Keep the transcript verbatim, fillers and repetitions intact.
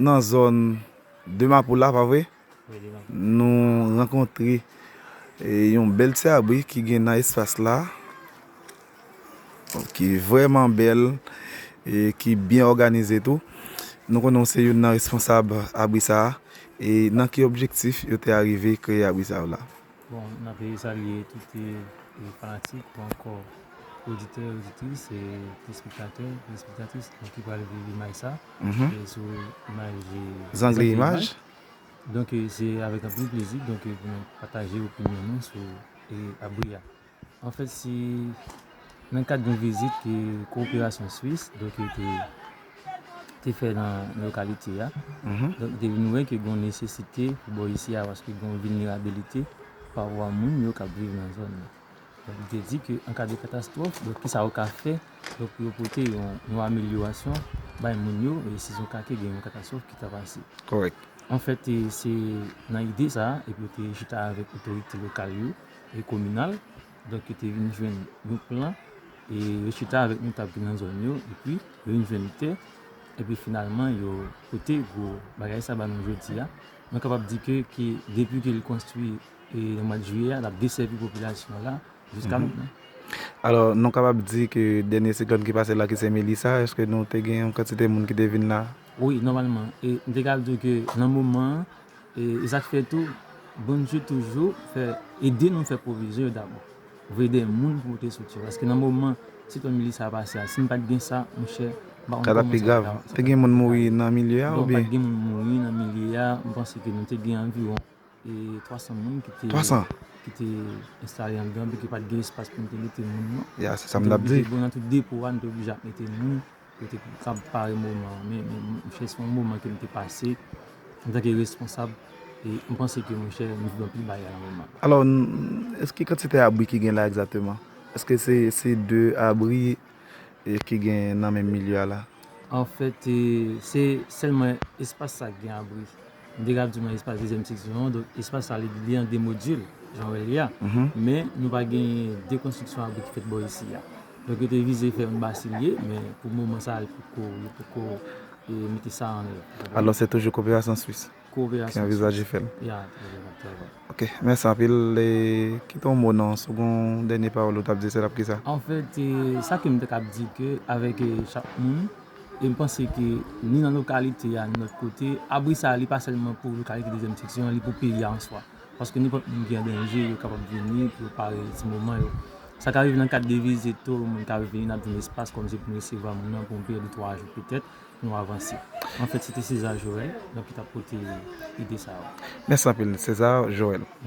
Nan zòn de Mapou la, pa vre? Nou rankontre e, yon bèl ti abri ki gen nan espas la, ki vrèman bèl e ki byen òganize tou. Nou konnen w se youn nan responsab abri sa a. E nan ki objektif yo te arive kreye abri sa yo la? Bon, n ap salye tout e, e fanatik ou ankò oditè, oditris e telespektatè, telespektatris ki pral viv imaj sa e sou imaj e, Zangle imaj. Donk e, se avèk anpil plezi donk e, pou nou pataje opinyon nou sou e, abri a. Anfèt, se nan kad yon vizit ke Kowoperasyon Swis donk e, te, te fè nan, nan lokalite a. Donk, te vin wè ke gen yon nesesite pou bò isi a paske gen yon vilnerabilite pa rapò a moun yo k ap viv nan zòn nan. Donk, li te di ke an ka de katastwòf, donk, kisa yo ka fè donk, pou yo pote yon, yon amelyorasyon bay moun yo e si se yon ka ke gen yon katastwòf ki ta pase. Kòrèk. Anfèt, e, se nan ide sa a, epi yo te chita avèk otorite lokal yo e kominal. Donk, yo te vin jwenn yon plan e yo chita avèk notab ki nan zòn yo, epi yo vin jwenn tè, epi finalman, yo pote gwo bagay sa ba nou jodi a. Nou kapab di ke, ke depi ke li konstwi e nan mwa de jiyè a, l ap desèvi popilasyon la jiska mentnan. Alò, nou kapab di ke dènye siklòn ki pase la, ki se Melissa, èske nou te gen yon kantite moun ki te vin la? Wi, nòmalman. E m te ka di w ke nan moman an, e, e sa k fè tou, Bondye toujou fè ede nou fè pwovizyon yo dabò. Voye de moun pou pote soutyen. Paske nan moman siklòn Melissa a pase a, si n pa t gen sa, monchè, m pa konn kòman sa t ap. Te gen moun mouri nan milye a oubyen? Non, pa t gen moun mouri nan milye a. M panse ke nou te gen anviwon e twasan moun ki te twasan ki te enstale anndan, epi ki pa t gen espas pou nou te mete moun nan. Ya, se sa m t ap di. Bon, nan tout depo a, nou te oblije ap mete moun pou te kab pare moman an. Men, men, men, se yon moman ke nou te pase antanke responsab, e m panse ke, monchè, nou viv anpil bagay nan moman. Alò, èske kantite abri ki gen la egzakteman? Èske se, se de abri e ki gen nan menm milye a la? Anfèt, e, se sèlman espas sa ki gen abri. M te ka di w nan espas dezyèm seksyon an, donk espas sa li, li an de modil, jan w wè l ye a. Men nou pa gen de konstriksyon abri ki fèt bò isi a. Donk yo te vize fè yon basin li ye, men pou moman sa a, li poko, li poko e, mete sa an èv. Alò, se toujou Kowoperasyon Swis ki Kowoperasyon anvizaje fè l. Ya, trè byen, trè byen. Ok, mèsi anpil. E, kite yon mo non, si w gen yon dènye pawòl ou t ap di, se l ap ki sa? Anfèt, e, sa ke m te kab di ke avèk e, chak moun, e m panse ke ni nan lokalite a, ni lòt kote, abri sa a, li pa sèlman pou lokalite dezyèm seksyon an, li pou peyi a an swa. Paske nenpòt moun ki an danje, yo kapab vini pou yo pare ti moman yo. Sa ka rive nan kad de vizit tou, moun ka vini, n ap jwenn espas kòmsi pou nou resevwa moun nan pou yon peryòd de twa jou petèt, pou nou avanse. Anfèt, se te César Joël, donk, ki t ap pote ide sa yo. Mèsi anpil, César Joël.